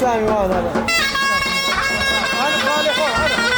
Sami wan hebe. Hani xalê xwe hebe.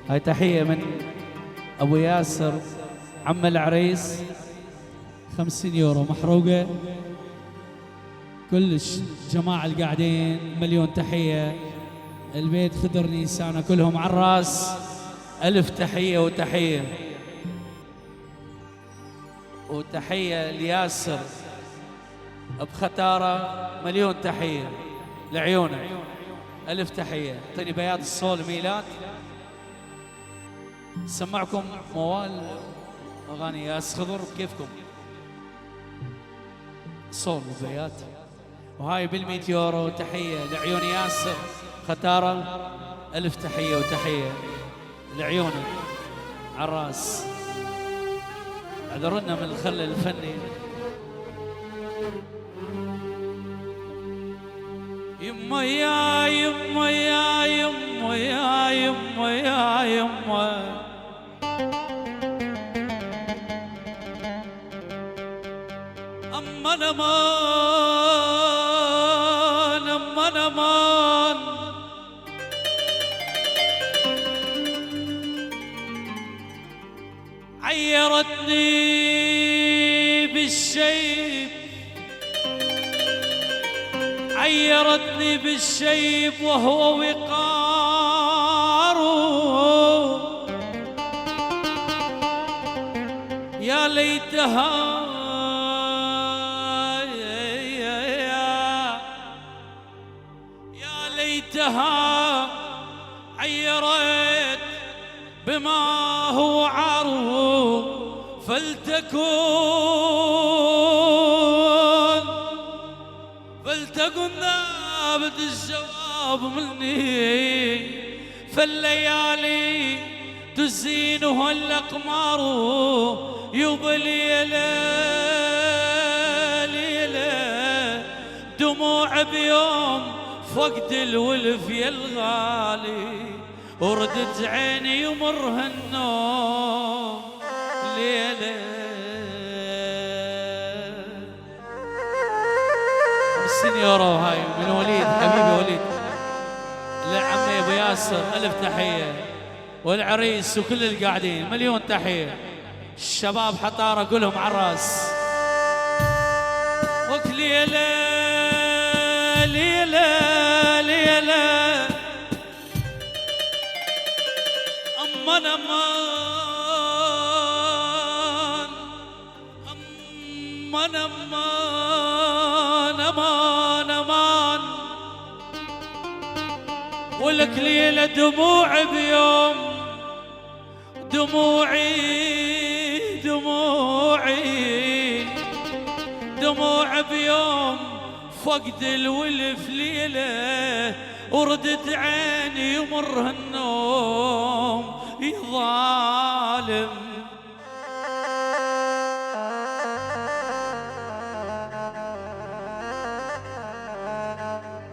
هاي تحية من أبو ياسر عم العريس، 50 يورو محروقة. كلش جماعة القاعدين مليون تحية. البيت خضر نيسانة كلهم على الراس، ألف تحية وتحية. وتحية لياسر بختارة، مليون تحية لعيونك، ألف تحية. اعطيني بياض الصول ميلاد. سمعكم موال أغاني ياس خضر، بكيفكم صول وبيات. وهاي بالميت يورو تحية لعيون ياسر ختارة، ألف تحية وتحية لعيونك عالراس. اعذرنا من الخلل الفني. يما يا يما يا يما يا يما يا يما، أما نمان أما نمان، عيرتني بالشيب، عيرتني بالشيب وهو وقاره. يا ليتها يا ليتها عيرت بما هو عاره، فلتكن فلتكن ذابت الجواب مني، فالليالي تزينها الأقمار. يبا ليلة ليلة دموع بيوم فقد الولف يا الغالي، وردت عيني يمرها النوم ليلة. 50 يورو هاي من وليد حبيبي وليد لعمي ابو ياسر، الف تحية. والعريس وكل القاعدين مليون تحية. الشباب حطاره كلهم عالراس. وكليلة ليلة ليلة أمان أمان أمان أمان أمان أمان، ولك ليلة دموع بيوم، دموعي دموعي دموع بيوم فقد الولف ليلة، وردت عيني يمرها النوم يا ظالم.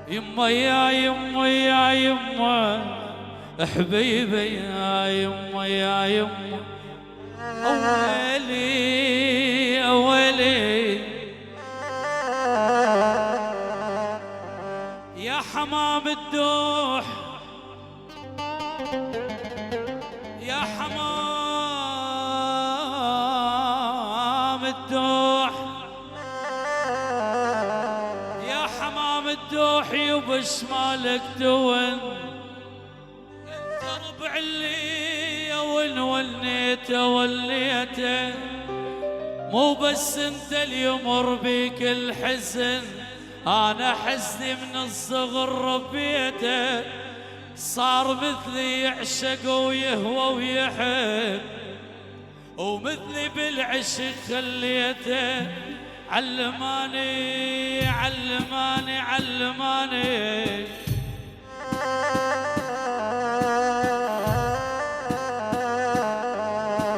يما يا يما يا يما حبيبي يا يما يا يما، أولي أولي يا حمام الدوح، يا حمام الدوح، يا حمام الدوح يبش مالك دون، انت ربع اللي ون ونيته وليته، مو بس انت اللي يمر بيك الحزن، انا حزني من الصغر ربيته، صار مثلي يعشق ويهوى ويحب، ومثلي بالعشق خليته. علماني علماني علماني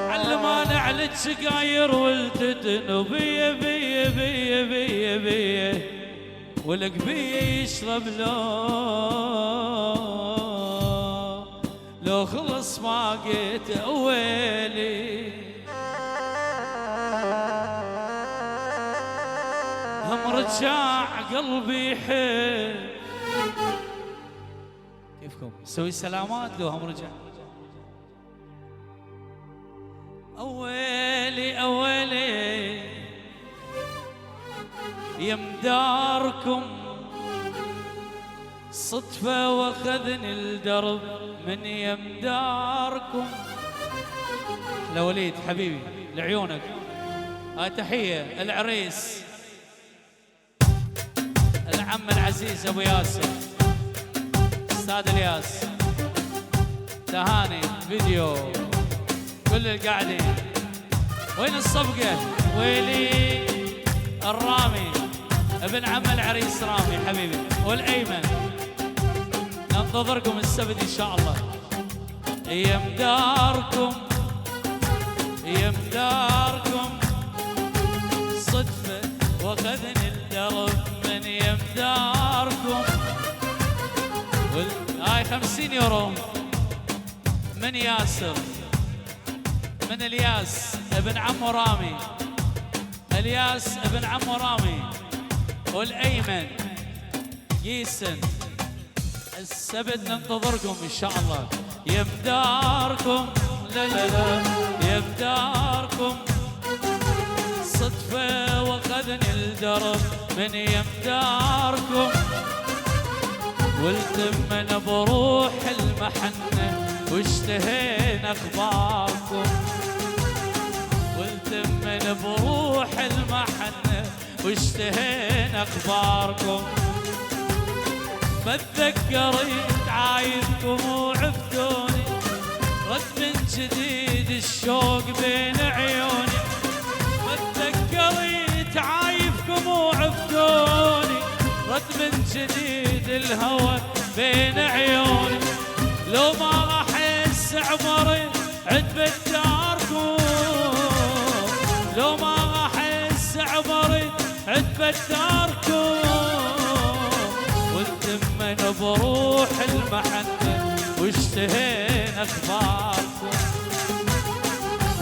علماني على الشقاير والتدن بي بي بي بي بي، ولك بي يشرب لو خلص ما قيت ويلي. هم رجع قلبي يحب. كيفكم؟ سوي سلامات لو هم رجع. أويلي أويلي يمداركم صدفة واخذني الدرب من يمداركم. لوليد حبيبي لعيونك هاي تحية العريس العم العزيز ابو ياسر استاذ الياس تهاني فيديو كل القاعدين. وين الصفقة؟ ويلي الرامي ابن عم العريس رامي حبيبي والايمن، ننتظركم السبت ان شاء الله. يمداركم يمداركم صدفة واخذني الدرب من يمداركم. هاي 50 يورو من ياسر من الياس ابن عمو رامي، الياس ابن عمو رامي والايمن يسن. السبت ننتظركم ان شاء الله. يمداركم لا لا لا يمداركم صدفة واخذني الدرب من يمداركم. والتمنا بروح المحنة واشتهينا اخباركم، والتمنا بروح المحنة واشتهينا اخباركم. ما تذكرت عايفكم وعفتوني، رد من جديد الشوق بين عيوني. ما تذكرت عايفكم وعفتوني، رد من جديد الهوى بين عيوني. لو ما احس عمري عتبة داركم، لو ما احس عمري عتبة داركم. والتمنا بروح المحنة واشتهينا اخباركم،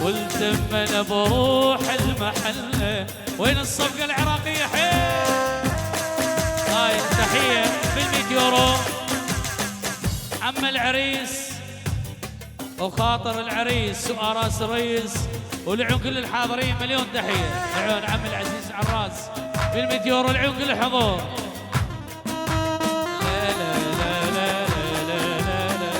والتمنا بروح المحنة. وين الصفقة العراقية؟ حيل هاي التحية بال100 يورو عم العريس وخاطر العريس وأراس الريس ولعيون كل الحاضرين مليون تحية. لعيون عم العزيز عراس بال100 يورو، لعيون كل الحضور. لا لا لا لا لا لا لا.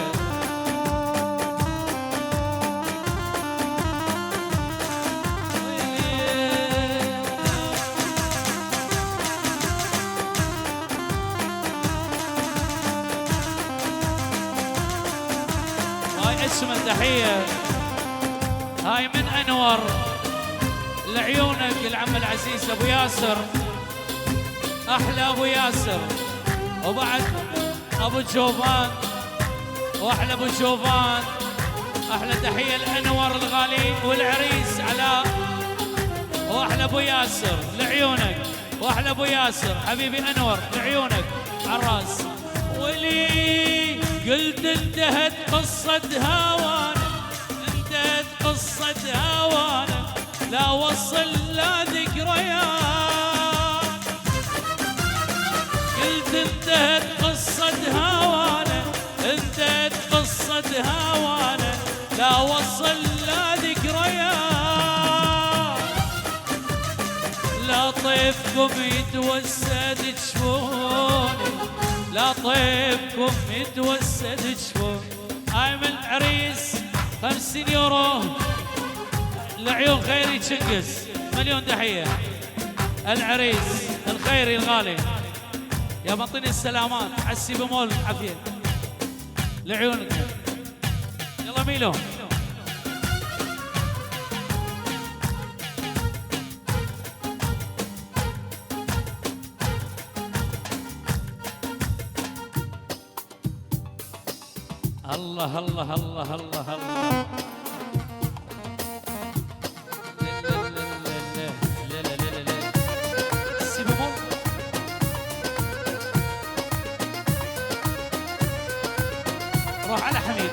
هاي أجمل تحية هاي من أنور لعيونك العم العزيز أبو ياسر، أحلى أبو ياسر، وبعد أبو جوفان وأحلى أبو جوفان. أحلى تحية لأنور الغالي والعريس علاء وأحلى أبو ياسر لعيونك، وأحلى أبو ياسر حبيبي أنور لعيونك عالراس. ولي قلت انتهت قصة هوانا، انتهت قصة هوانا، لا وصل لا ذكريات. قلت انتهت قصة هوانا، انتهت قصة هوانا، لا وصل لا ذكريات. لا طيفكم يتوسد جفوني، لا طيبكم يتوسد جفون. هاي من العريس 50 يورو لعيون خيري تشنقز، مليون تحية العريس الخيري الغالي. يا بطني السلامات عسي بمول عافية لعيونك. يلا ميلو. الله الله الله الله الله. لا لا لا لا لا لا لا. سيبهم. روح على حميد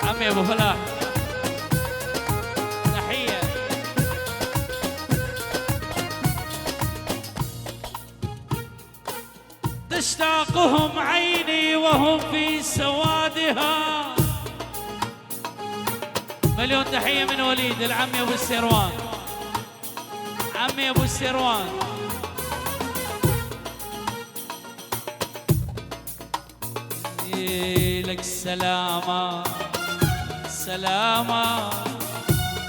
عمي ابو فلاح تحية. تشتاقهم عيني وهم في سوادها، مليون تحية من وليد العمي ابو السيروان، عمي ابو السيروان. لك سلامة سلامة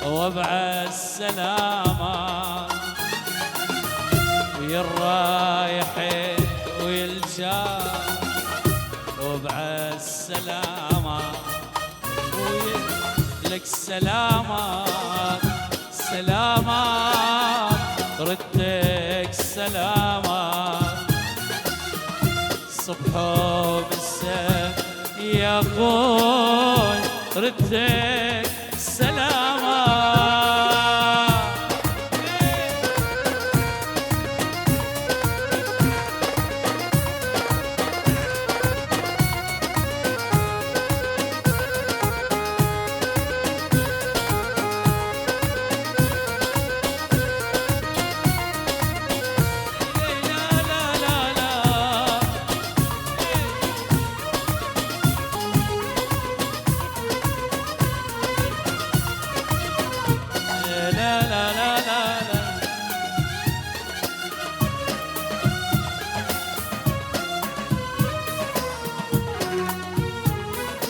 وابعث سلامة، ويا الرايحين ويا الجاي وابعث سلامة، لك سلامة سلامة ردك سلامة، صبح ومساء يا اخوي ردك سلامة. لا لا لا لا لا لا لا لا لا.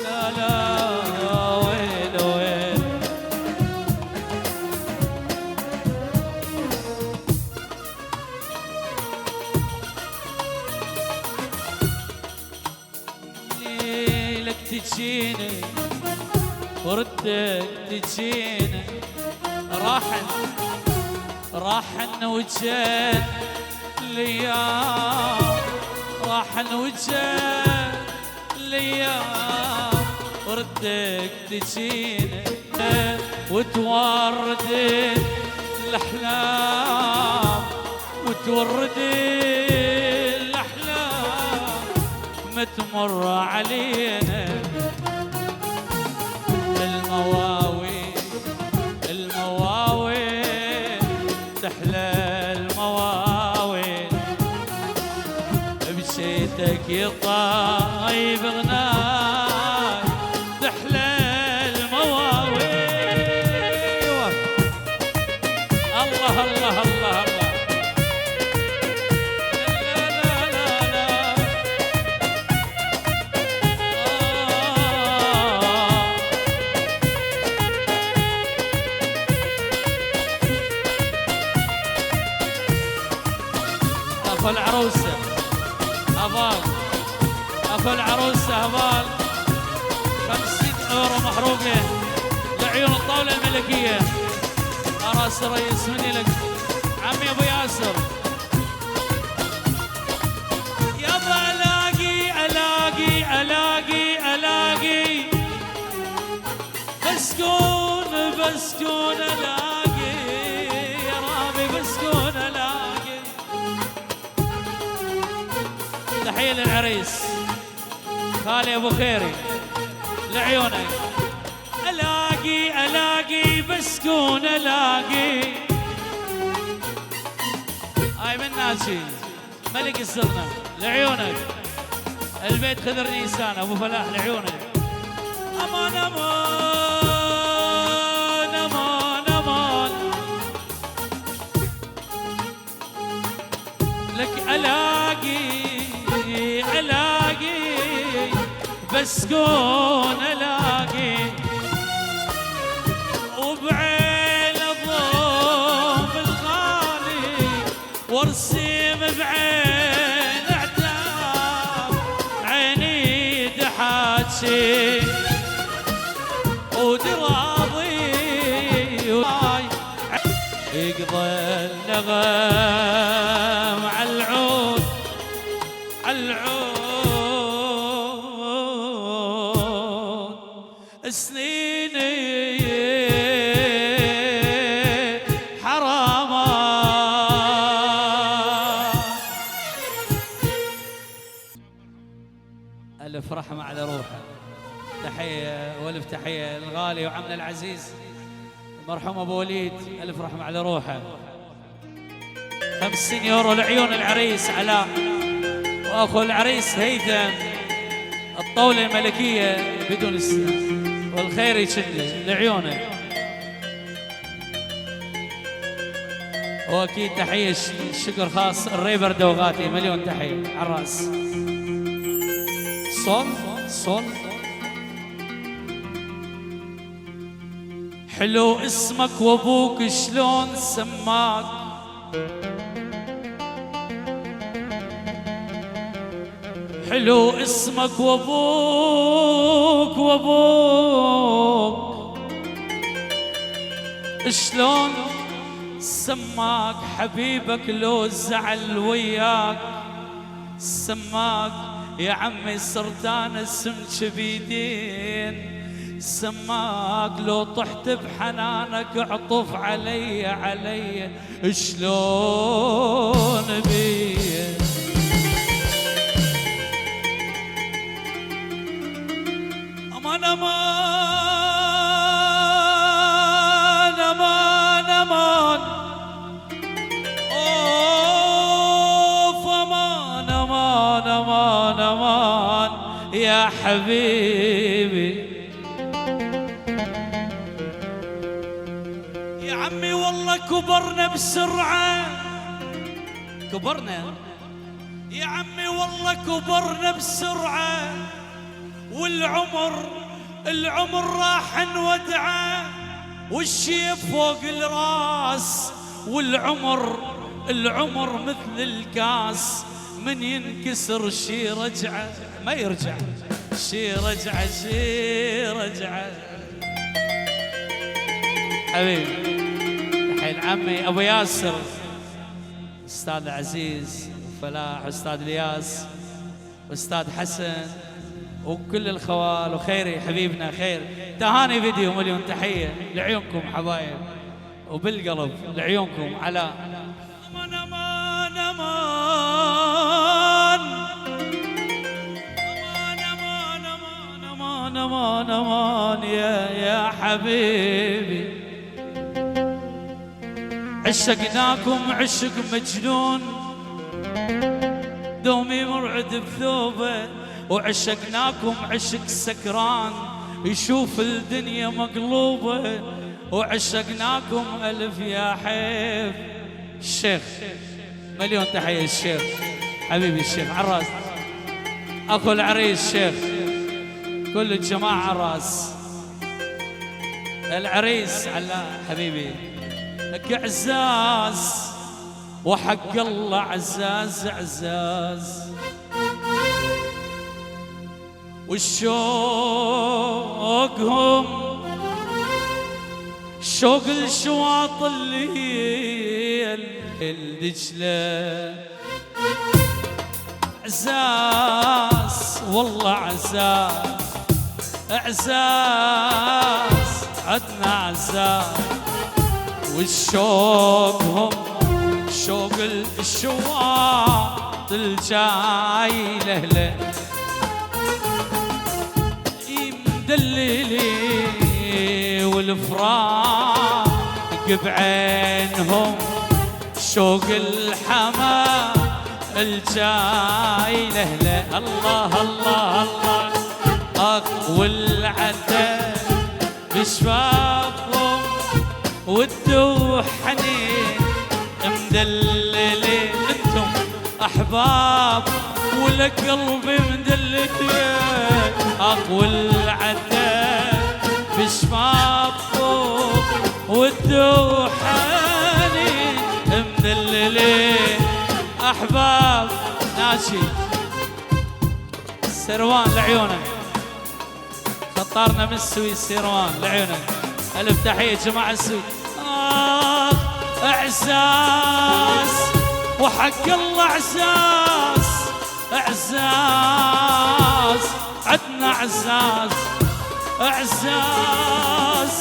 لا لا ويل ويل. ليلك تجيني وردك تجيني، راحن راحن وجهك ليام، راحن وجهك ليام، وردك تجيني وتورد الأحلام، وتورد الأحلام ما تمر علينا المواويل، المواويل تحلى المواويل، بشيتك يطايب غناي تحلى المواويل. الله الله الله الله. لا لا لا لا. آه. أخو العروسة هبال، أخو العروسة هبال، 50 أورو محروقة لعيون الطاولة الملكية. أراس الرئيس مني لك عمي أبو ياسر. يابا ألاقي ألاقي ألاقي ألاقي بسكون بسكون ألاقي يا رامي بسكون ألاقي. تحية للعريس خالي أبو خيري لعيونك. ألاقي ألاقي بسكون ألاقي. هاي من ناجي ملك السرنة لعيونك. البيت خضر نيسان أبو فلاح لعيونك. أمان أمان أمان أمان لك ألاقي ألاقي بسكون ألاقي، وبعين الضوم الغالي وارسم بعين عتاب عيني دحاتشي ودراضي يقضى النغم عالعود عالعود سنيني حراما. ألف رحمة على روحه. تحية والف تحية للغالي وعمنا العزيز المرحوم أبو وليد، ألف رحمة على روحه. 50 يورو لعيون العريس علاء وأخو العريس هيثم، الطاولة الملكية بدون استثناء، والخير يشد لعيونه. واكيد تحية شكر خاص الريبر دوغاتي، مليون تحية على الراس. صول صول. حلو اسمك وابوك شلون سماك، حلو اسمك وابوك وابوك شلون سماك، حبيبك لو زعل وياك سماك، يا عمي صرت انا اسم بيدين سماك، لو طحت بحنانك اعطف علي علي شلون بي. امان امان امان امان اوف امان امان امان امان يا حبيبي. يا عمي والله كبرنا بسرعة، كبرنا يا عمي والله كبرنا بسرعة، والعمر العمر راح نودعه، والشيب فوق الراس، والعمر العمر مثل الكاس، من ينكسر شي رجعه ما يرجع، شي رجعه شي رجعه. حبيبي تحية عمي ابو ياسر، استاذ عزيز وفلاح، استاذ الياس، واستاذ حسن، وكل الخوال، وخيري حبيبنا خير. تهاني فيديو مليون تحية لعيونكم حبايب، وبالقلب لعيونكم. على امان امان امان امان امان امان امان امان يا حبيبي. عشقناكم عشق مجنون، دومي مرعد بثوبه، وعشقناكم عشق سكران يشوف الدنيا مقلوبة، وعشقناكم ألف يا حيف. الشيخ مليون تحية الشيخ حبيبي الشيخ عالراس، أخو العريس الشيخ، كل الجماعة عالراس. العريس علا حبيبي لك عزاز، وحق الله عزاز عزاز، والشوق هم شوق الشواط الليل الدجلة. عزاز والله عزاز عزاز عدنا عزاز، والشوق هم شوق الشواط الجاي لهله، مدللي والفراق بعينهم شوق الحمام الجاي لهله. الله الله الله اخ والعتب بشفافهم والدوحنين مدللين، انتم احباب ولك قلبي مدلل. اقوى العتاب بشفافهم والدوحاني مدللين احباب. ناشي سروان لعيونك، خطارنا من السويس سروان لعيونك، الف تحية جماعة السويس. اخ اعزاز وحق الله عزاز عزاز عدنا عزاز عزاز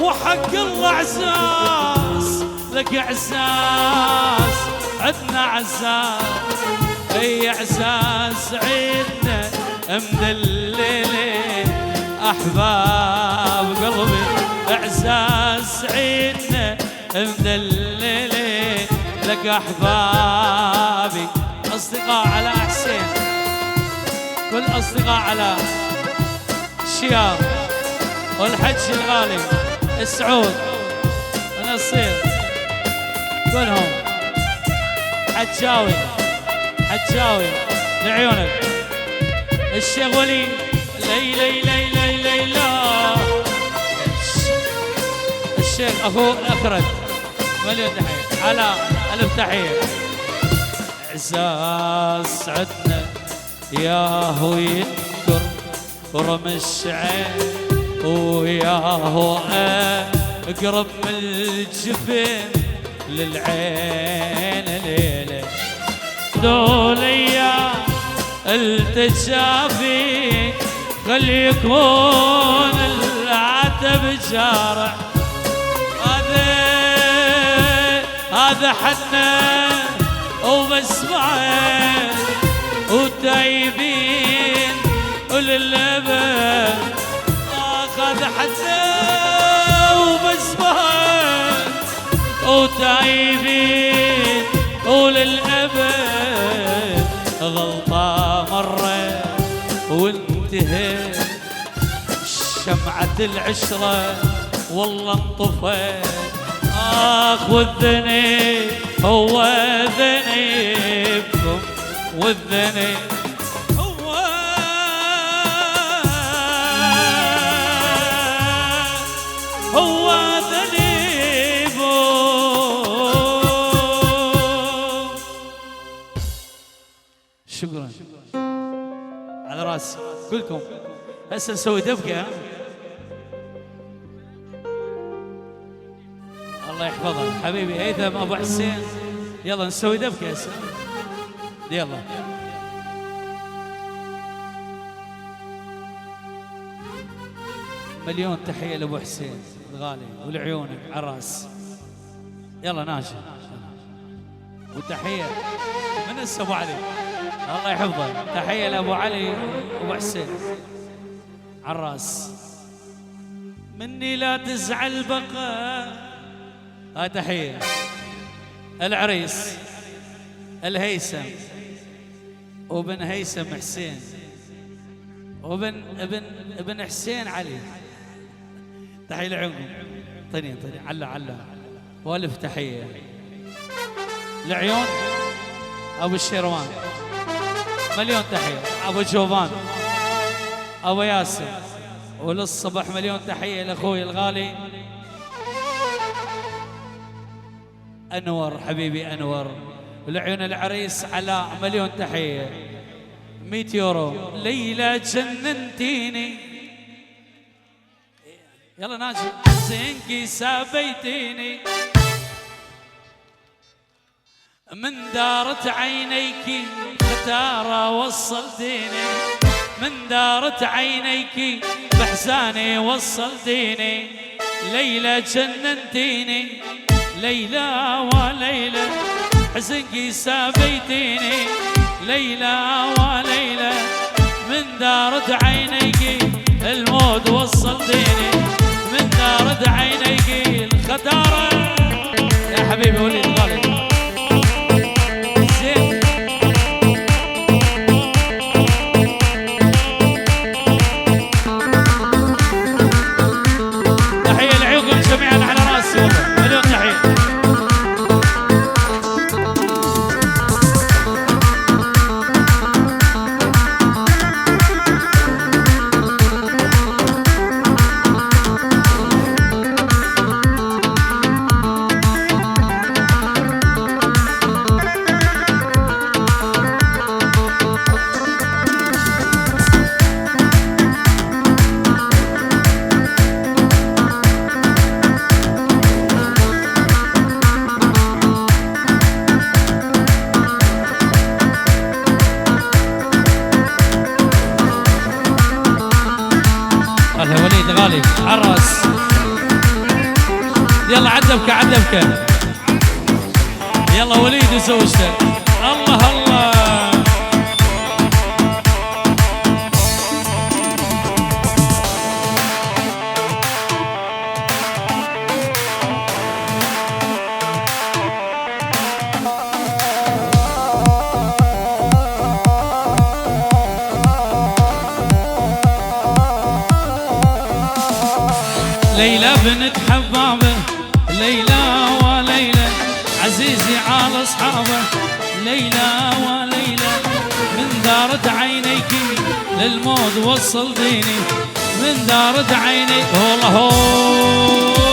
وحق الله عزاز لك عزاز عدنا عزاز، اي عزاز عدنا مدللين احباب قلبي، عزاز عدنا مدللين لك احبابي. اصدقاء على حسين، كل اصدقاء على الشياب والحج الغالي السعود ونصير. كلهم. حجاوي حجاوي لعيونك. الشيخ ولي لي لي لي لي لي لا. الشيخ اخو الاخرج مليون تحية. على الف تحية. اعزاز عدنا يا هو يذكر رمش عين ويا هو اقرب من الجفن للعين ليلة. دوليا التجافي خلي يكون العتب جارع. هذا حنا وبسمعه وتايبين وللأبد. هذا حنا وبسمعه وتايبين وللأبد. غلطة مرة وانتهت شمعة العشرة والله انطفت. آخ والذنب هو ذنبكم والذنب هو هو ذنبكم. شكرا على راسي كلكم. هسه نسوي دبكه. الله يحفظك حبيبي هيثم ابو حسين. يلا نسوي دبكه هسه. يلا مليون تحية لابو حسين الغالي ولعيونك على الراس. يلا ناجي وتحية من هسه ابو علي الله يحفظه. تحية لابو علي وابو حسين على الراس. مني لا تزعل بقى. هاي تحية العريس الهيثم وابن هيثم حسين وابن ابن ابن حسين علي. تحية لعيونكم. طنين طنين علا علا. والف تحية لعيون ابو الشيروان. مليون تحية ابو جوفان ابو ياسر. وللصبح مليون تحية لاخوي الغالي انور حبيبي انور. ولعيون العريس علاء مليون تحية. 100 يورو. ليلى جننتيني. يلا ناجي. زينكي سابيتيني من دارت عينيك ختارة وصلتيني. من دارت عينيك بحزاني وصلتيني. ليلى جننتيني ليلى وليلى حزنك سابيتيني. ليلى وليلى من دارت عينيك الموت وصلتيني. من دارت عينيك الخدارة. يا حبيبي وليد غالي. زين تحية لعيونكم جميعا على راسي والله. مليون تحية. غالي عالراس. يلا عدبك عدبك. يلا وليد وزوجته. الله الله. ليلى بنت حبابة ليلى وليلى عزيز اصحابه. ليلى وليلى من دارت عينيك للموت وصل ديني، من دارت عيني. والله.